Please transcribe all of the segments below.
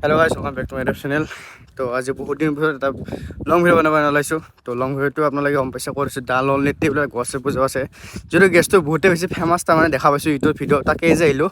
Hello guys, welcome back to my YouTube channel. তো আজি বহুত দিন পিছত এটা লং ভিডিঅ' বনাব ওলাইছোঁ। তো লং ভিডিঅ'টো আপোনালোকে গম পাইছে কৰিছোঁ, দা লনলিতে এইবিলাক গছ পূজা আছে। যিটো গেছটো বহুতে বেছি ফেমাছ, তাৰমানে দেখা পাইছোঁ ইউটিউব ভিডিঅ', তাকেই যে আহিলোঁ।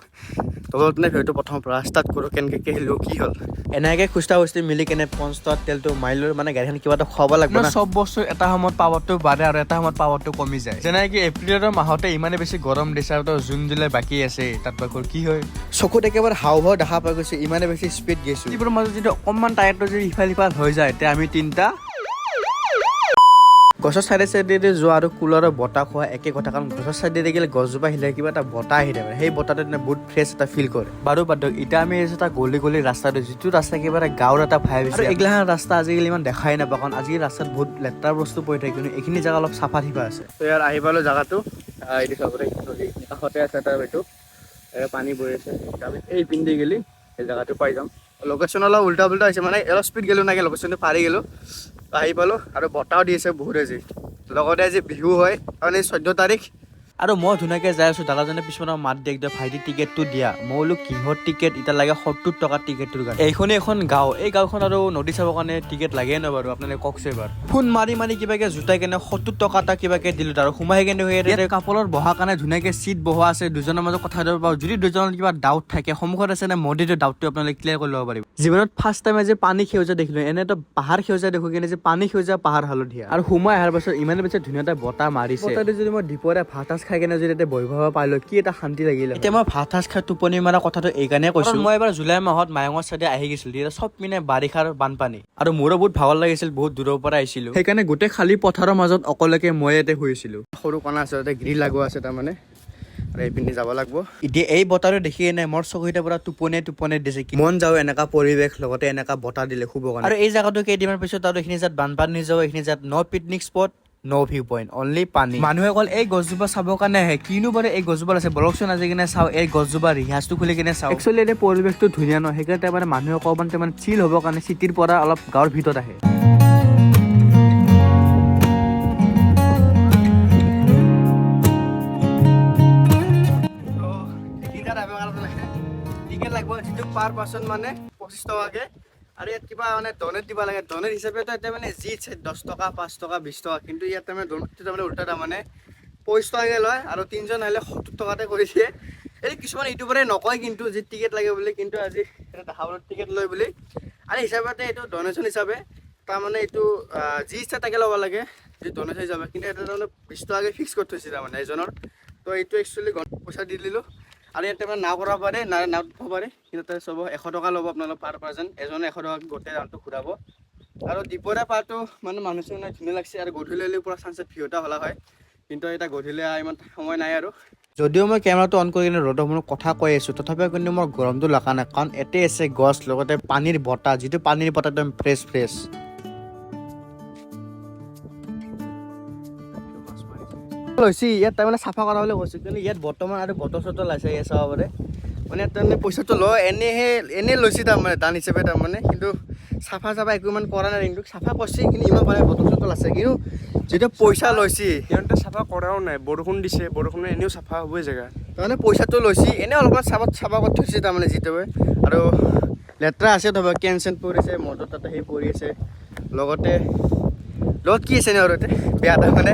তলত মানে ভিডিঅ'টো প্ৰথমৰ পৰা ষ্টাৰ্ট কৰোঁ, কেনেকৈ কি আহিলোঁ, কি হ'ল। এনেকৈ খুচৰা খুচৰি মিলি কেনে 50 টকা তেলটো মাৰি লৈ মানে গাড়ীখন কিবা এটা খুৱাব লাগিব না। চব বস্তু এটা সময়ত পাৱাৰটো বাঢ়ে আৰু এটা সময়ত পাৱাৰটো কমি যায়। যেনেকে এপ্ৰিলৰ মাহতে ইমানে বেছি গৰম দিছে আৰু তো জুন জুলাই বাকী আছে, তাত বা কি হয়। চকুত একেবাৰে হাও ভাও দেখা পাই গৈছে, ইমানে বেছি স্পীড গৈছো। এইবোৰৰ মাজত যদি অকণমান টায়াৰটো যদি ইফাল সিফাল হৈ যায়, তেতিয়া আমি তিনিটা গছৰ চাইডে চাইডে যোৱা আৰু কুলাৰৰ বতাহ খোৱা একে কথা, কাৰণ গছৰ চাইডে গ'লে গছজোপা হিলে কিবা এটা বতাহ আহি থাকে, সেই বতাহটো মানে বহুত ফ্ৰেছ এটা ফিল কৰে। বাৰু বাদ দিয়ক, এতিয়া আমি আহিছোঁ এটা গলি গলি ৰাস্তাটো, যিটো ৰাস্তা একেবাৰে গাঁৱৰ এটা ভাইব। আৰু এইগিলাখান ৰাস্তা আজিকালি ইমান দেখাই নাপাওঁ, কাৰণ আজিকালি ৰাস্তাত বহুত লেতেৰা বস্তু পৰি থাকে, কিন্তু এইখিনি জেগা অলপ চাফা তিফা আছে। তো ইয়াত আহি পালোঁ জেগাটো। এইটো চাব, নদী কাষতে আছে এটা, এইটো পানী বৈ আছে। আমি এই পিন্ধি গ'লি এই জেগাটো পাই যাম। লোকেশ্যন অলপ উল্টা পুল্টা হৈছে, মানে অলপ স্পীড গ'লো নাকি লোকেশ্যনটো পাৰি গ'লো। আহি পালোঁ আৰু বতাহও দি আছে বহুত আজি, লগতে আজি বিহু হয়, কাৰণ এই 14 তাৰিখ। আৰু মই ধুনীয়াকৈ যাই আছোঁ, দাদাজনে পিছফালৰ মাত দিয়ে, একদম "ভাইটি, টিকেটটো দিয়া।" মই বোলো, "কিহৰ টিকেট?" এতিয়া লাগে 70 টকা টিকেটটোৰ কাৰণে। এইখনেই এখন গাঁও, এই গাঁওখন আৰু নদী চাবৰ কাৰণে টিকেট লাগে ন বাৰু? আপোনালোকে কওকচোন এবাৰ। ফোন মাৰি মাৰি কিবাকে জোতাই কেনে 70 টকা এটা কিবাকে দিলোঁ আৰু সোমাই কেনে ইয়াত কাপলত বহাৰ কাৰণে ধুনীয়াকৈ চিট বহোৱা আছে। দুজনৰ মাজত কথা পাতিব পাৰোঁ। যদি দুজনৰ কিবা ডাউট থাকে, সন্মুখত আছে নে মন্দিৰটো, ডাউটটো আপোনালোকে ক্লিয়াৰ কৰি ল'ব পাৰিব। জীৱনত ফাৰ্ষ্ট টাইম আজি পানী সেউজীয়া দেখিলোঁ। এনেতো পাহাৰ সেউজীয়া দেখো, কিন্তু যে পানী সেউজীয়া, পাহাৰ হালধীয়া। আৰু সোমাই অহাৰ পাছত ইমানে বেছি ধুনীয়া এটা বতাহ মাৰিছে। বতাহটো যদি মই দুপৰীয়া ভাত সাজ খাই কেনে যদি তাতে বহিব পাৰিলো, কি এটা শান্তি লাগিলে। এতিয়া মই ভাত সাজ খাই টোপনি মৰা কথাটো এইকাৰণে কৈছো, মই এবাৰ জুলাই মাহত মায়ঙৰ চাইডে আহি গৈছিলো, তেতিয়া চব পিনে বাৰিষাৰ বানপানী আৰু মোৰো বহুত ভাগৰ লাগিছিল, বহুত দূৰৰ পৰা আহিছিলো। সেইকাৰণে গোটেই খালী পথাৰৰ মাজত অকলেকে মই ইয়াতে শুইছিলো। সৰু কণা আছে, তাতে গ্ৰিল লগোৱা আছে তাৰমানে, আৰু এই পিন্ধি যাব লাগিব। এতিয়া এই বতাহটো দেখি এনে মোৰ চকুকেইটা পুৰা টোপনিয়াই টোপনিয়াই দিছে। কি মন যাওঁ এনেকা পৰিৱেশ, লগতে এনেকা বতাহ দিলে শুব কাৰণে। আৰু এই জেগাটো কেইদিনমান পিছত আৰু এইখিনি জেগাত বানপানী যাব। এইখিনি জেগাত no picnic spot, no view point, only পানী। মানুহে অকল এই গছজোপা চাবৰ কাৰণে আহে। কিনো বাৰু এই গছজোপা আছে? বলকচোন, আজি কিনে চাওঁ, এই গছজোপা ৰিহাজটো খুলি কিনে চাওঁ। একচুৱেলি এতিয়া পৰিৱেশটো ধুনীয়া ন, সেইকাৰণে তাৰমানে মানুহে অকণমান তাৰমানে চিল হ'বৰ কাৰণে চিটিৰ পৰা অলপ গাঁৱৰ ভিতৰত আহে। টিকেট লাগিব, যিটো পাৰ পাৰ্চন মানে 25 টকাকৈ। আৰু ইয়াত কিবা মানে ডনেট দিব লাগে। ডনেট হিচাপেতো ইয়াতে মানে যি ইচ্ছে, 10 টকা, 5 টকা, 20 টকা, কিন্তু ইয়াত তাৰমানে ডনেটটো তাৰমানে উল্টা, তাৰমানে 25 টকাকৈ লয় আৰু তিনিজন আহিলে 70 টকাতে কৰি দিয়ে। এই কিছুমান ইউটিউবাৰে নকয় কিন্তু যি টিকেট লাগে বুলি, কিন্তু আজি এটা দেখাবলৈ টিকেট লয় বুলি। আৰু হিচাপতে এইটো ডনেশ্যন হিচাপে, তাৰমানে এইটো যি ইচ্ছা তাকে ল'ব লাগে, যি ডনেশ্যন হিচাপে। কিন্তু এটা তাৰমানে 20 টকাকৈ ফিক্স কৰি থৈছে তাৰমানে এজনৰ। তো এইটো একচুৱেলি পইচা দি দিলোঁ। আৰু ইয়াতে মানে নাও কৰাব পাৰে, না নাওত উঠিব পাৰে, কিন্তু তাতে চব 100 টকা ল'ব আপোনালোক পাৰ পাৰ্চন। এজনে 100 টকা, গোটেই ৰাউণ্ডটো ঘূৰাব। আৰু দুপৰীয়া পাৰটো মানে মানুহ চানুহ ধুনীয়া লাগছে আৰু গধূলি হ'লে পূৰা চানচেট ভিউ এটা হ'লা হয়, কিন্তু এতিয়া গধূলি ইমান সময় নাই আৰু। যদিও মই কেমেৰাটো অন কৰি কিনে ৰ'দৰ সময়ত কথা কৈ আছোঁ, তথাপিও কিন্তু মোৰ গৰমটো লগা নাই, কাৰণ ইয়াতে আছে গছ, লগতে পানীৰ বতাহ, যিটো পানীৰ বতাহ একদম ফ্ৰেছ ফ্ৰেছ। হৈছে ইয়াত তাৰমানে চাফা কৰা বুলি কৈছোঁ, কিন্তু ইয়াত বৰ্তমান আৰু বটল চটল আছে ইয়াত চাব পাৰে। মানে ইয়াত তাৰমানে পইচাটো লয়, এনেহে এনেই লৈছে তাৰমানে দান হিচাপে তাৰমানে, কিন্তু চাফা চাফা একো ইমান কৰা নাই। কিন্তু চাফা কৰিছে, কিন্তু ইমান কৰা নাই, বটল চটল আছে, কিন্তু যিটো পইচা লৈছে। সিহঁতে চাফা কৰাও নাই। বৰষুণ দিছে, বৰষুণে এনেও চাফা হ'বই জেগা। তাৰমানে পইচাটো লৈছে, এনেই অলপমান চাফা চাফা কৰি থৈছে তাৰমানে যিটো। আৰু লেতেৰা আছে, ধৰক কেন চেন পৰিছে, মদত তাতে সেই পৰি আছে। লগতে লগত কি আছে আৰু ইয়াতে বেয়া তাৰমানে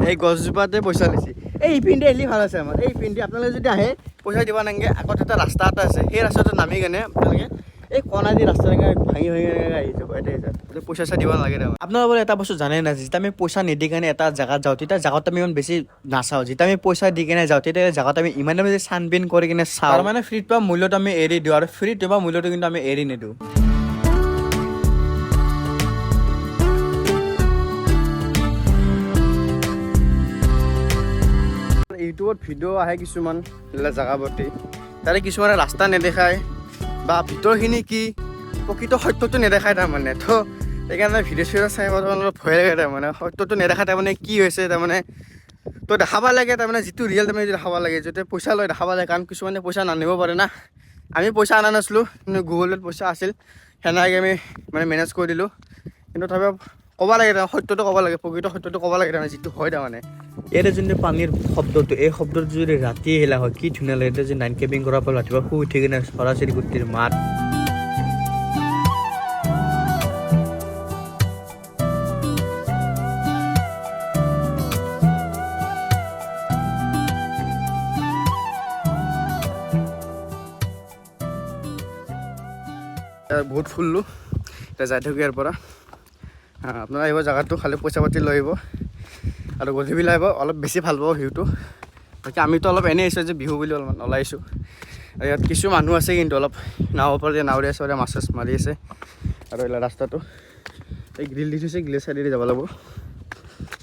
এই গছজোপাতে পইচা লৈছে। এই ইপিনদি আহিলে ভাল আছে আমাৰ। এই ইপিনদি আপোনালোকে যদি আহে, পইচা দিব নালাগে। আগত এটা ৰাস্তা এটা আছে, সেই ৰাস্তাটোত নামি কেনে আপোনালোকে এই কণা দি ৰাস্তা এনেকৈ ভাঙি ভাঙি এনেকৈ আহি যাব। ইয়াতে পইচা চইচা দিব নালাগে তাৰমানে। আপোনালোকে এটা বস্তু জানে নাই, যেতিয়া আমি পইচা নিদি কেনে এটা জেগাত যাওঁ, তেতিয়া জেগাত আমি ইমান বেছি নাচাওঁ। যেতিয়া আমি পইচা দি কেনে যাওঁ, তেতিয়া জেগাত আমি ইমানে বেছি চানবিন কৰি কেনে চাওঁ। তাৰমানে ফ্ৰীত পোৱা মূল্যটো আমি এৰি দিওঁ আৰু ফ্ৰীত পোৱা মূল্যটো কিন্তু আমি এৰি নিদিওঁ। ইউটিউবত ভিডিঅ' আহে কিছুমান এইবিলাক জেগা প্ৰতি, তাৰে কিছুমানে ৰাস্তা নেদেখায় বা ভিতৰখিনি কি প্ৰকৃত সত্যটো নেদেখায় তাৰমানে। তো সেইকাৰণে ভিডিঅ' চিডিঅ' চাই অলপ ভয় লাগে তাৰমানে, সত্যটো নেদেখায় তাৰমানে, কি হৈছে তাৰমানে। তো দেখাব লাগে তাৰমানে, যিটো ৰিয়েল তাৰমানে সেইটো দেখাব লাগে, যাতে পইচা লৈ দেখাব লাগে, কাৰণ কিছুমানে পইচা নানিব পাৰে না। আমি পইচা অনা নাছিলোঁ, কিন্তু গুগলত পইচা আছিল, সেনেকৈ আমি মানে মেনেজ কৰি দিলোঁ। কিন্তু তথাপিও ক'ব লাগে তাৰমানে, সত্যটো ক'ব লাগে, প্ৰকৃত সত্যটো ক'ব লাগে তাৰমানে, যিটো হয় তাৰমানে। ইয়াতে যোনটো পানীৰ শব্দটো, এই শব্দটো যদি ৰাতি আহিলা হয়, কি ধুনীয়া লাগে। এতিয়া যে নাইট কেম্পিং কৰাৰ পৰা ৰাতিপুৱা শুই উঠি কিনে চৰাই চিৰিকটিৰ মাত। এতিয়া বহুত ফুৰিলোঁ, এতিয়া যাই থাকোঁ ইয়াৰ পৰা। আপোনালোক আহিব জেগাটো, খালি পইচা পাতি লৈ আহিব আৰু গধূলি আহিব, অলপ বেছি ভাল পাব ভিউটো। বাকী আমিতো অলপ এনেই আহিছোঁ যে বিহু বুলি অলপমান ওলাই আহিছোঁ। আৰু ইয়াত কিছু মানুহ আছে কিন্তু অলপ নাৱৰ পৰা নাৱৰে আছে, মাছ চাছ মাৰি আছে। আৰু এইবিলাক ৰাস্তাটো এই গ্ৰিল দি থৈছে, গ্ৰিলৰ চাইডেদি যাব লাগিব।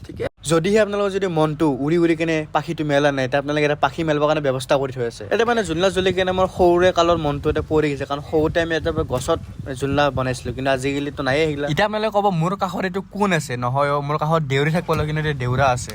ঠিকে। যদিহে আপোনালোকৰ যদি মনটো উৰি উৰি কেনে পাখিটো মেলা নাই, তেতিয়া আপোনালোকে এটা পাখি মেলিবৰ কাৰণে ব্যৱস্থা কৰি থৈ আছে। এতিয়া মানে জোলনা জুলি কেনে মোৰ সৰুৰে কালৰ মনটো এটা পৰি গৈছে, কাৰণ সৰুতে আমি এটা গছত জোলনা বনাইছিলোঁ, কিন্তু আজিকালিতো নায়ে সেইগিলা। এতিয়া আপোনালোকে ক'ব মোৰ কাষত এইটো কোন আছে? নহয় অ', মোৰ কাষত দেউৰী থাকিব লাগে, কিন্তু এতিয়া দেউৰা আছে।